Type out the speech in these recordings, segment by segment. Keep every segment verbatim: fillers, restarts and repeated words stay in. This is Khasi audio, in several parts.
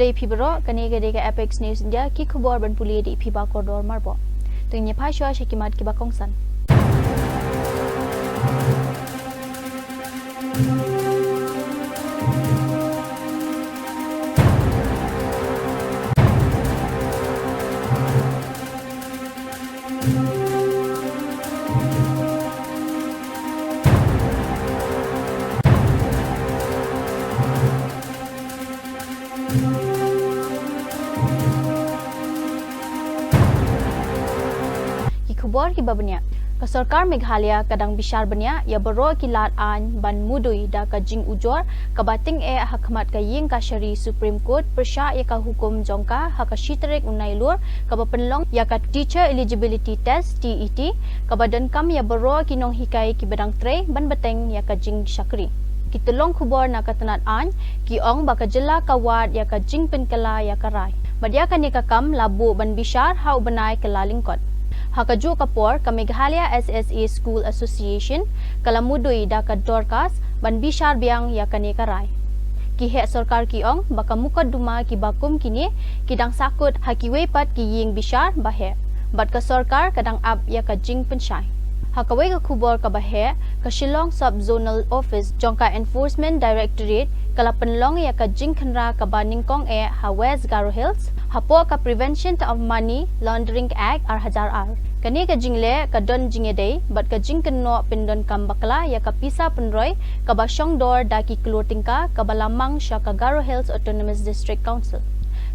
Dei phi baroh, kane ka dei ka Apex News India, ki khubor ban pule dei phi ba kordor marbok. Teng ïa pha shuwa sha ki mat ki ba kongsan. Ki khubor ki ba bniah. Ka sorkar Meghalaya ka dang bishar bniah ïa baroh ki lad aiñ ban mudui da ka jingujor ka ba tyngeh ha khmat ka ïing kashari Supreme Court pyrshah ïa ka hukum jong ka ha ka shi tarik u Nailur ka ba pynlong ïa ka Teacher Eligibility Test, T E T, ka ba donkam ïa baroh ki nonghikai ki ba dang trei ban bteng ïa ka jingshakri. Ki tyllong khubor na ka tnat aiñ ki ong ba ka jylla ka wad ïa ka jingpynkylla ïa ka rai. Bad ïa kane ka kam la buh ban bishar ha u bnai Kyllalyngkot. Ha kajuh ka por, ka Meghalaya S S A School Association ka la mudui da ka dorkhas ban bishar biang ïa kane ka rai. Ki heh sorkar ki ong ba ka mukotduma ki ba kum kine ki dang sahkut ha kiwei pat ki ïing bishar ba heh, bad ka sorkar ka dang ap ïa ka jingpynshai. Ha kawei ka khubor ka ba heh, ka Shillong Sub Zonal Office jong ka Enforcement Directorate ka la pynlong ïa ka jingkhynra ka ba nyngkong eh ha West Garo Hills hapoh ka Prevention of Money Laundering Act ar hajar ar. Kane ka jingleh ka don jingïadei bad ka jingkynnoh pyndonkam bakla ïa ka pisa pynroi ka ba shongdor da ki klur tyngka ka ba la mang sha ka Garo Hills Autonomous District Council.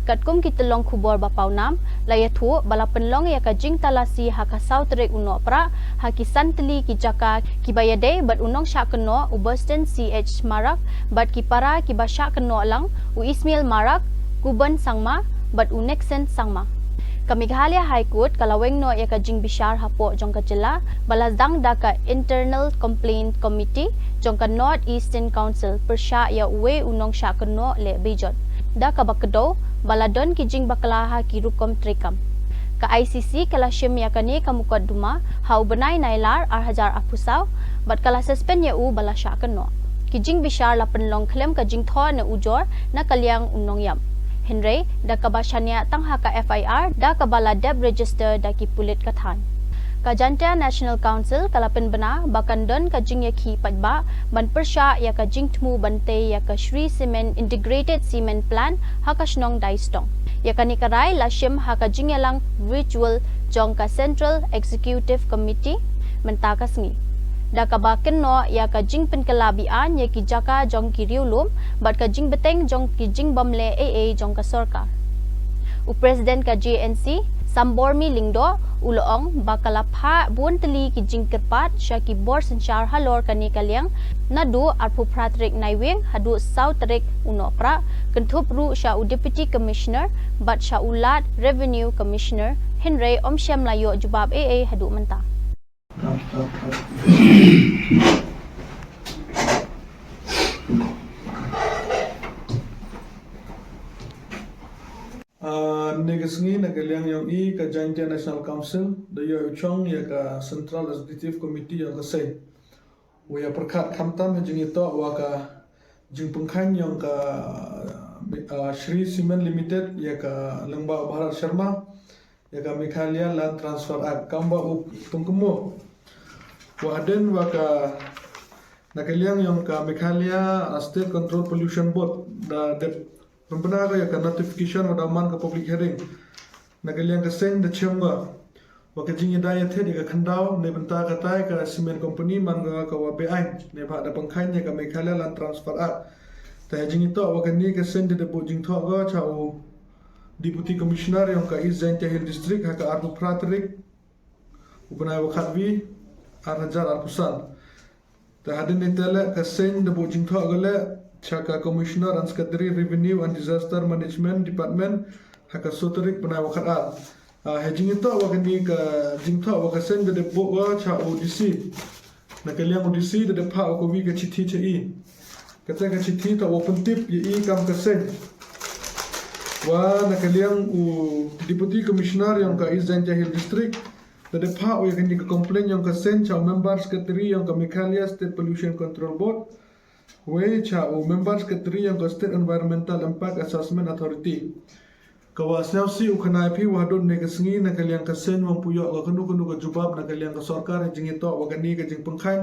Katkum ki tyllong khubor ba pawnam, la ïathuh ba la pynlong ïa ka jingtalasi ha ka saw tarik u Nohprah ha ki san tylli ki jaka ki ba ïadei bad u nongshah kynnoh u Boston C H Marak bad ki para ki ba shah kynnoh lang u Ismail Marak, Kuban Sangma bad u Nixon Sangma. Ka Meghalaya High Court ka la weng noh ïa ka jingbishar hapoh jong ka jylla ba la sdang da ka Internal Complaint Committee jong ka North Eastern Council pyrshah ïa uwei u nongshah kynnoh leh beijot da ka ba kdew ba la don ki jingbakla ha ki rukom treikam. Ka I C C ka la shim ïa kane ka mukotduma ha u bnai Nailar ar hajar arphew saw bad ka la suspend ïa u ba la shah kynnoh. Ki jingbishar la pynlong khlem ka jingthoh ne ujor na ka liang u nongïap, hynrei da ka ba shaniah tang ha ka F I R da ka ba la dep register da ki pulit ka thaiñ. Ka Jaintia National Council ka la pynbna ba kan don ka jingïakhih paidbah ban pyrshah ïa ka jingthmu ban tei ïa ka Shree Cement Integrated Cement Plant ha ka shnong Daistong. Ïa kane ka rai la shim ha ka jingïalang virtual jong ka Central Executive Committee mynta ka sngi, da ka ba kynnoh ïa ka jingpynkylla beaiñ ïa ki jaka jong ki riewlum bad ka jingbteng jong ki jingbymleh ei ei jong ka sorkar. U President ka J N C, Sambormi Lyngdoh, u la ong ba ka la phah bun tylli ki jingkyrpad sha ki bor synshar halor kane ka liang naduh arphew phra tarik Naiwieng haduh saw tarik u Nohprah, kynthup ruh sha u Deputy Commissioner bad sha u Lad Revenue Commissioner, hynrei ym shym la ïoh jubab ei ei haduh mynta. Ah, ne ka sngi na ka liang yong i ka Jaintia National Council da ïoh u chong ïa ka Central Executive Committee yong ka seng. Wa ïa pyrkhat khamtam ha jingïatoh wa ka jingpynkhan yong ka, ah, Shree Cement Limited ïa ka Lyngba Bharat Sharma ïa ka Meghalaya Land Transfer Act, kam wa u pynkumo. Wa hadien wa ka na ka liang yong ka Meghalaya, ah, State Control Pollution Board da dep pynbna ka ïa ka notification wa da man ka public hearing. Na ka liang ka seng da chem ka wa ka jingïada ïathied ïa ka khyndaw ne bynta ka tai ka cement company man ka ka wa beaiñ ne ba da pynkheiñ ïa ka Meghalaya Land Transfer Act. Ta ha jingïatoh wa kane ka seng da dep buh jingthoh ka cha u Deputy Commissioner yong ka East Jaintia Hills District ha ka arphew phra tarik u bnai wa khatwi ar hajar arphew san. Ta hadien ne te leh ka seng da buh jingthoh ka leh cha ka Commissioner and Secretary Revenue and Disaster Management Department ha ka saw tarik bnai wa khatar. Ah, ha jingïatoh wa kane ka jingthoh wa ka seng da dep buh wa cha u D C. Na ka liang u D C da dep phah wa kawi ka chithi cha i. Kata ka chithi ta wa pyntip ïa i kam ka seng. Wa na ka liang u Deputy Commissioner yong ka East Jaintia Hills District da dep phah wa ïa kane ka complaint yong ka seng cha u Member Secretary yong ka Meghalaya State Pollution Control Board. Wei cha u member secretary ïong ka State Environmental Impact Assessment Authority. Ka wa sniawsi u khanai phi wa dot ne ka sngi na ka liang ka seng wang puyo ka kanu kanu ka jubab na ka liang ka sorkar jingito wa kani ka jingpengkhan.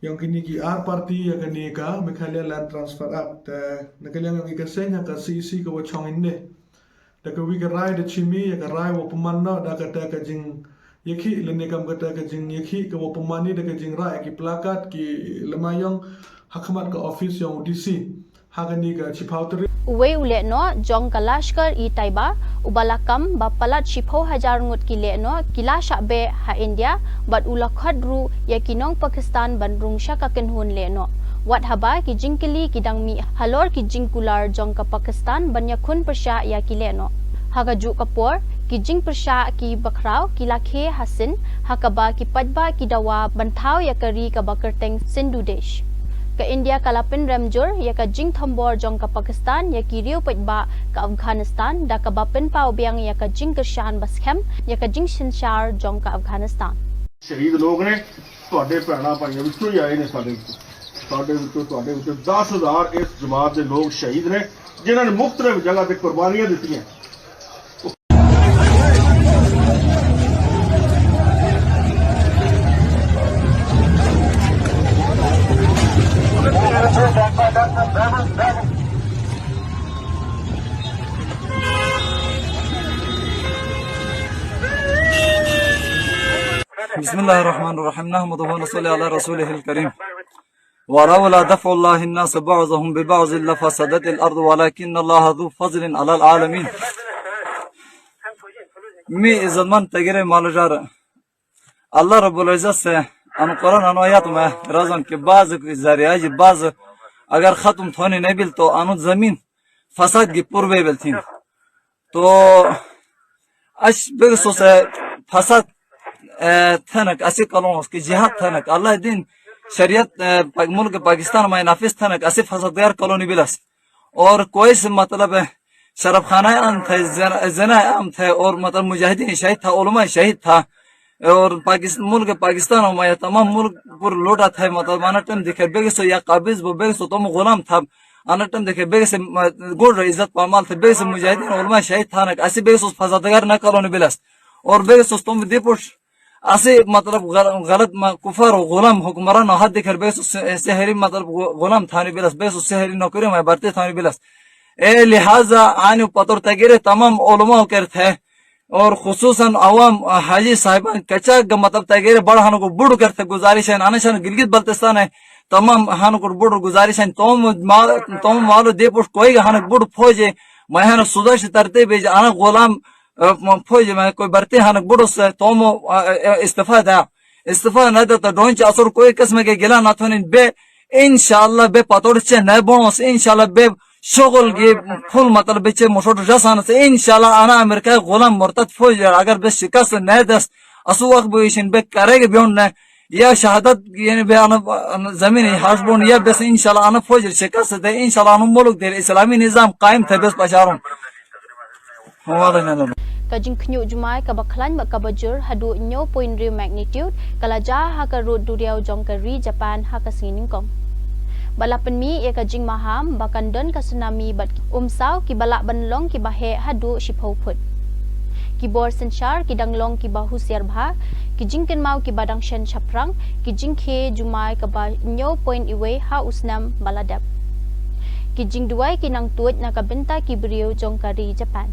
Ïong kini ki ar parti ya kani ka Meghalaya Land Transfer Act. Eh, na ka liang ïong ki ka seng ha ka C E C ka wa chong inde. Da ka wi ka rai da chimi ya ka rai wa pemano da ka ta ka jing yaki lene kam ka ta ka jing yaki ka wa pemani da ka jing rai ki plakat ki lema ïong ha khmat ka office ïong D C. Ha kani ka chiphaw tarik. Uwei u lehnoh jong ka Lashkar-e-Taiba, u ba la kam ba palat shiphew hajar ngut ki lehnoh ki la shah beh ha India, bad u la khot ruh ïa ki nong Pakistan ban rung sha ka kynhun lehnoh. Wat haba ki jingkylli ki dang mih halor ki jingkular jong ka Pakistan ban ïakhun pyrshah ïa ki lehnoh. Ha ka juh ka por, ki jingpyrshah ki bakhraw ki la khe ha Sindh, ha kaba ki paidbah ki dawa ban thaw ïa ka ri kaba kyrteng Sindhu Desh. Ka India ka la pynrem jur ïa ka jingthombor jong ka Pakistan ïa ki riew paidbah ka Afghanistan da kaba pynpaw biang ïa ka jingkyrshan ba skhem ïa ka jingsynshar jong ka Afghanistan. ਸ਼ਹੀਦ ਲੋਕ ਨੇ, ਤੁਹਾਡੇ ਭੈਣਾਂ ਭਾਈਆਂ ਵਿੱਚੋਂ ਹੀ ਆਏ ਨੇ ਸਾਡੇ ਵਿੱਚੋਂ। ਸਾਡੇ ਵਿੱਚੋਂ, ਤੁਹਾਡੇ ਵਿੱਚੋਂ ਦਸ ਹਜ਼ਾਰ ਇਸ ਜਮਾਤ ਦੇ ਲੋਕ ਸ਼ਹੀਦ ਨੇ, ਜਿਨ੍ਹਾਂ ਨੇ ਮੁਖਤਲਿਫ ਜਗ੍ਹਾ ਤੇ ਕੁਰਬਾਨੀਆਂ ਦਿੱਤੀਆਂ। بسم الله الرحمن الرحيم. نحمده ونصلي على رسوله الكريم. ولولا دفع الله الناس بعضهم ببعض لفسدت الأرض ولكن الله ذو فضل على العالمين. Mi zaman tagire malajara. Allah Rabbul Izzat se, an Quran an ayat ma, razan ke baz zariya ji baz, agar khatum thoni nabil to anu zamin fasad gi purbe beltin. To ash begso se fasad, eh, thanak asi kalon ke jihad thanak Allah din shariat, eh, Pak-, mulk Pakistan ma nafis thanak asi fasad gar kaloni bilas. और कोई से मतलब है, शराब खाना आम थे, जना, जना आम थे, और मतलब मुजाहिदीन शहीद था, उलमा शहीद था, और पाकिस-, मुल्क पाकिस्तान हो या तमाम मुल्क पर लूटा था, मतलब आना टाइम देखे बेगसो या काबिज वो बेगसो तुम गुलाम था, आना टाइम देखे बेगसे म-, गोड़ रही इज्जत पामाल थे, बेगसे मुजाहिदीन उलमा शहीद था ना, ऐसे बेगसो फसादगार ना कॉलोनी बिलास, और बेगसो तुम दीपुर ऐसे मतलब गल-, गलत म-, कुफर और गुलाम हुक्मरान हद दिखर बेस से-, शहरी मतलब गु-, गुलाम थाने बिलस, बेस शहरी नौकरी में भर्ती थाने बिलस। ए लिहाजा आने पतर तगेरे तमाम उलमा कर थे और खुसूसन अवाम, अ, हाजी साहिबान कचा ग-, मतलब तगेरे बड़ हन को बुड़ कर थे गुजारिश है, आने शन गिलगित बल्तिस्तान है, तमाम हन को बुड़ गुजारिश है, तमाम मा-, तमाम मालो दे पुष कोई हन बुड़ फौजे, मैं हन सुदर्श तरते बेज आना गुलाम अ, म-, फौज में कोई भर्ती हन बुड़ो से तो मो, अ, अ, इस्तीफा दा। इस्तीफा ना दा तो डोंच असर कोई किस्म के गिला ना थोनिन बे, इंशाल्लाह बे पतोड़ चे नए बोनस, इंशाल्लाह बे शोगल गे फुल मतलब बे चे मोटो रसान से, इंशाल्लाह आना अमेरिका गुलाम मुर्तद फौज अगर बे शिकस्त नए दस, असु वक्त बे इशिन बे करेगे बियोन ने, या शहादत यानी बे आना, आना जमीन हाश बोन या बे से इंशाल्लाह आना फौज शिकस्त दे, इंशाल्लाह आना मुल्क दे इस्लामी निजाम कायम थे बे पशारों। Ka jingkhynñiuh jumai kaba khlaiñ bad kaba jur haduh hynñiew point hynriew magnitude ka la jia ha ka rud duriaw jong ka ri Japan ha ka sngi nyngkong. Ba la pynmih ïa ka jingmaham ba kan don ka tsunami bad ki umsaw kiba lah ban long kiba heh haduh shiphew phut. Ki bor synshar ki dang long kiba husiar bha, ki jingkynmaw kiba dang shen shaphrang, ki jingkhie jumai kaba hynñiew point wei ha u snem ba la dep. Ki jingduwai ki nang tuid na ka bynta ki briew jong ka ri Japan.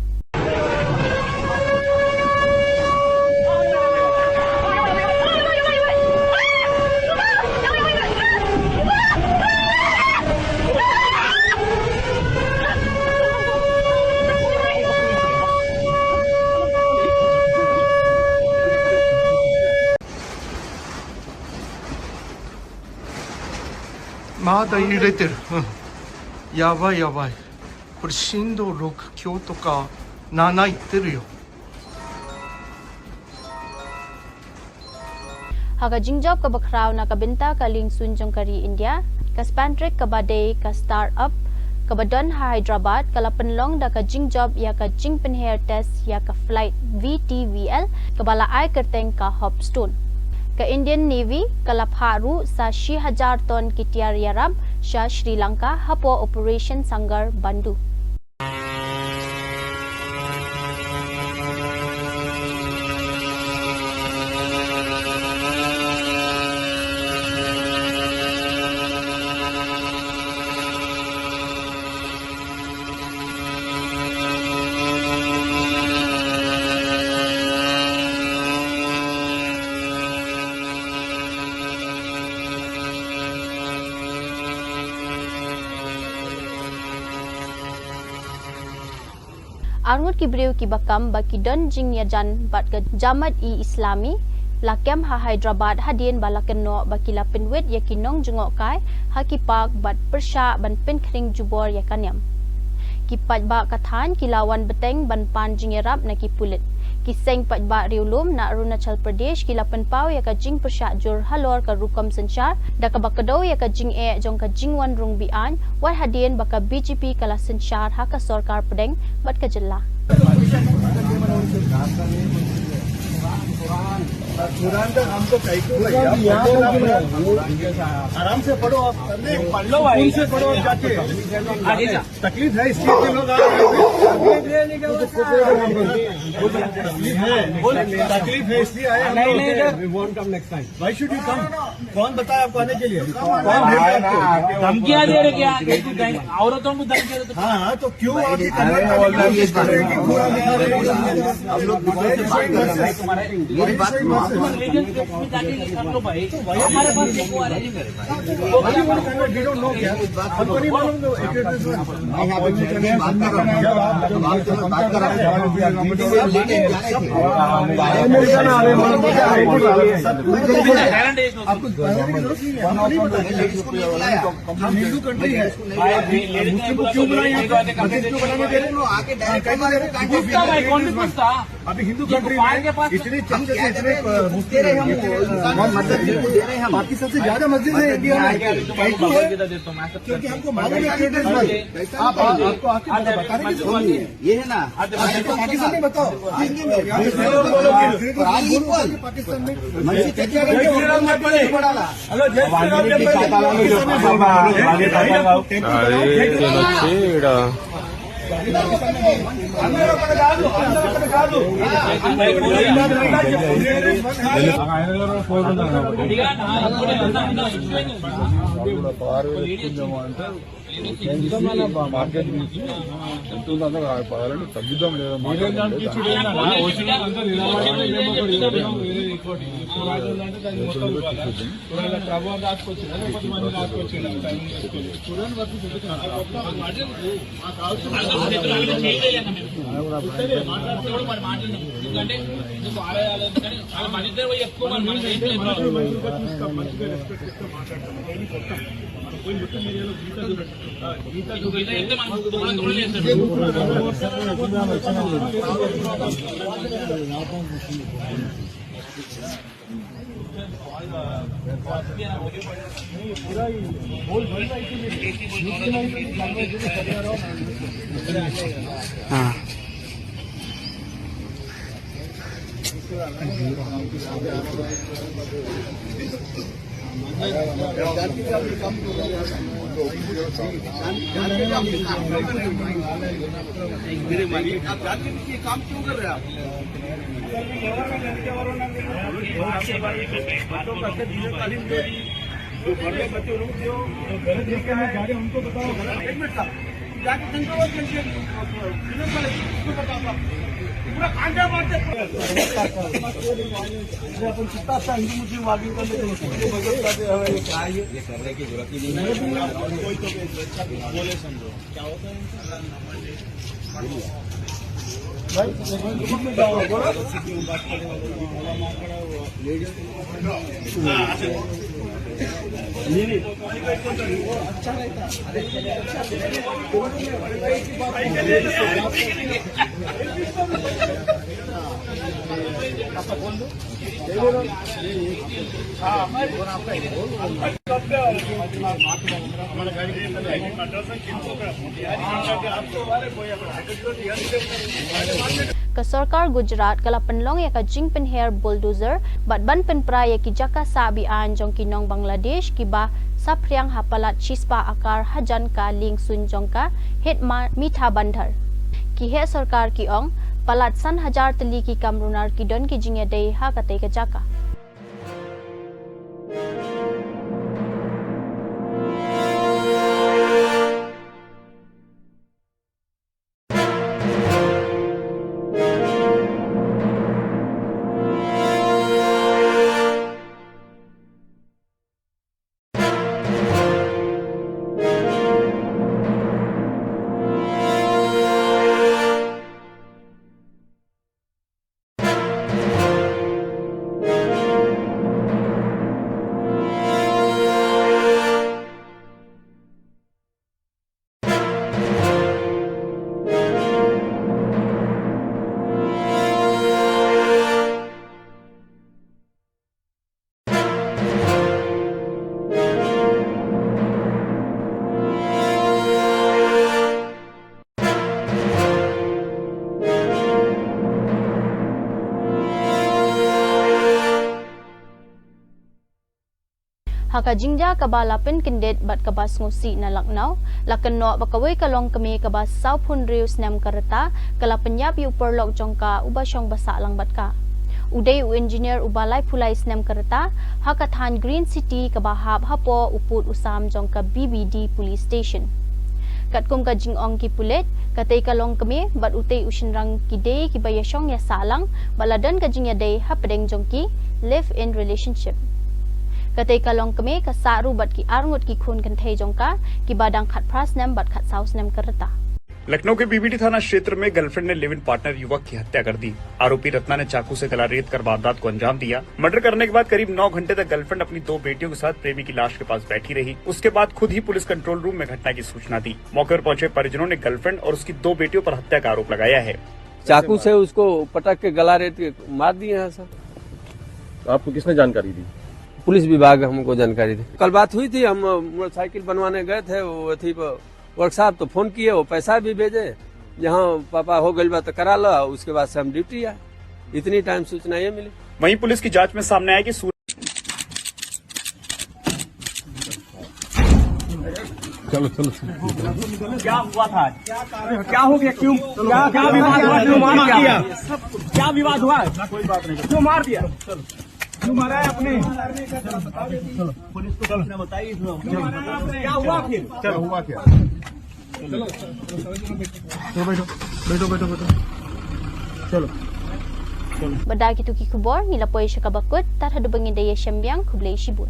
Mada ireter. Yabai, yabai. Por siendo lo que kyoto ka nanai terio. Ha ka jingjop kaba khraw na ka bynta ka liengsuiñ jong ka ri India, ka Spantrack kaba dei ka startup kaba don ha Hyderabad ka la pynlong da ka jingjop ïa ka jingpynher test ïa ka flight V T V L kaba la ai kyrteng ka Hopstone. Ka Indian Navy ka la phah ruh sa shi hajar ton ki tiar ïarap sha Sri Lanka hapoh Operation Sangar Bandhu. Arngut ki briew kiba kam ba ki don jingïajan bad ka Jamaat-e-Islami la kem ha Hyderabad hadien ba la kynnoh ba ki la pynwit ïa ki nongjngohkai ha ki park bad pyrshah ban pynkhring jubor ïa ka niam. Ki paidbah ka thaiñ ki la wan bteng ban pan jingïarap na ki pulit. Ki seng paidbah riewlum na Arunachal Pradesh ki la pynpaw ïa ka jingpyrshah jur halor ka rukom synshar da kaba kdew ïa ka jingeh jong ka jingwan rung be-aiñ wat hadien ba ka B J P ka la synshar ha ka sorkar pdeng bad ka jylla. कुरान का हमको कहीं को भैया, पढ़ो ना कुरान। आराम से पढ़ो आप। नहीं, पढ़ लो भाई। सुकून से पढ़ो जाके। आगे जा। तकलीफ है इसलिए कि लोग आ रहे हैं। तकलीफ है, बोल, तकलीफ है इसलिए आए हम लोग। नहीं, नहीं, इधर। We won't come next time. Why should you come? कौन बताया आपको आने के लिए? कौन भेजा आपको? धमकियां दे रहे क्या? औरतों को धमकियां दे रहे तो हाँ, हाँ, तो क्यों आप ये करना चाह रहे हैं? ये बात हम लोग दूसरे से बात कर रहे हैं। मेरी बात सुनो, आप रिलीजन पे जाके ये कर लो भाई। हमारे पास देखो आ रहे हैं। तो वही बोल रहे हैं, we don't know क्या? हमको नहीं मालूम, तो एक एक मैं यहाँ पे बैठ के बात कर रहा हूँ। अब आप जो बात कर रहे हैं, मीटिंग में लेके जा रहे थे। आपको बताने की जरूरत नहीं है। हमको नहीं पता। हम हिंदू कंट्री है। मुस्लिम को क्यों बुलाएं यहाँ पे? मस्जिद क्यों बनाने दे रहे हैं? पूछता भाई, कौन भी पूछता? अभी हिंदू कंट्री में इतने चर्चे से इतने, अ, मुस्लिम, अ, पाकिस्तान से ज्यादा मस्जिद है इंडिया में। क्योंकि हमको मालूम है कि आप, आपको आके बताने की जरूरत नहीं है। ये है ना, पाकिस्तान में बताओ। पाकिस्तान में मस्जिद क्या करेंगे? हेलो, जय श्री राम, जय श्री राम। अरे, ये बच्चे, एड़ा। మార్కెట్ నుంచి ఎంతో మంది మార్కెట్ నుంచి ఎంతో మంది పడాలని తగ్గిద్దాం లేదా? हाँ। काम क्यों कर रहे हैं आप? एक मिनट साहब, जाके जनता वाले जनता विनोद वाले को बताओ आप। पूरा कांडा मारते। अपन कितना अच्छा हिंदू मुस्लिम वादी कर लेते हैं। ये करने की जरूरत ही नहीं है। Ka sorkar Gujarat ka la pynlong ïa ka jingpynher bulldozer bad ban pynpra ïa ki jaka sah be-aiñ jong ki nong Bangladesh kiba saphriang ha palat shispah akar hajan ka lieng suiñ jong ka Hitma Mitha Bandhar. Ki heh sorkar ki ong palat san hajar tylli ki kam runar ki don ki jingïadei ha katei ka jaka. Ha ka jingjia kaba la pynkyndit bad kaba sngewsih na Lucknow, la kynnoh ba kawei ka longkmie kaba sawphew hynriew snem ka rta, ka la pynïap ïa u paralok jong ka uba shong ba sah lang bad ka. U dei u engineer uba laiphew lai snem ka rta, ha ka thaiñ Green City kaba hap hapoh u pud u sam jong ka B B D Police Station. Katkum ka jingong ki pulit, katei ka longkmie bad utei u shynrang ki dei kiba ïashong ïasah lang bad la don ka jingïadei hapdeng jong ki, live in relationship. Katei ka longkmie ka sah ruh bad ki arngut ki khun kynthei jong ka, kiba dang khatphra snem bad khatsaw snem ka rta. लखनऊ के बीबीडी थाना क्षेत्र में गर्लफ्रेंड ने लिव इन पार्टनर युवक की हत्या कर दी। आरोपी रत्ना ने चाकू से गला रेत कर वारदात को अंजाम दिया। मर्डर करने के बाद करीब नौ घंटे तक गर्लफ्रेंड अपनी दो बेटियों के साथ प्रेमी की लाश के पास बैठी रही। उसके बाद खुद ही पुलिस कंट्रोल रूम में घटना की सूचना दी। मौके पर पहुंचे परिजनों ने गर्लफ्रेंड और उसकी दो बेटियों पर हत्या का आरोप लगाया है। चाकू से उसको पटक के गला रेत के मार दिए हैं सर। तो आपको किसने जानकारी दी? पुलिस विभाग हमको जानकारी दी। कल बात हुई थी, हम मोटरसाइकिल बनवाने गए थे, वो अथी पर वर्कशॉप, तो फोन किए, वो पैसा भी भेजे, जहाँ पापा हो गइल बा तो करा लो, उसके बाद से हम ड्यूटी आए। इतनी टाइम सूचना ये मिली। वहीं पुलिस की जांच में सामने आया कि सूरज चलो, चलो। क्या हुआ था आज? क्या हो गया? क्यों, क्या, क्या विवाद हुआ? क्यों मार दिया? क्या विवाद हुआ? कोई बात नहीं। क्यों मार दिया? क्यों मारा है आपने? चलो, पुलिस को चलो। क्या हुआ फिर? क्या हुआ क्या? चलो, बैठो, बैठो, बैठो, बैठो। चलो। Bad da kito ki khubor ngi la poi sha kaba kut, tad haduh ba ngin da ïashem biang, khublei shibun.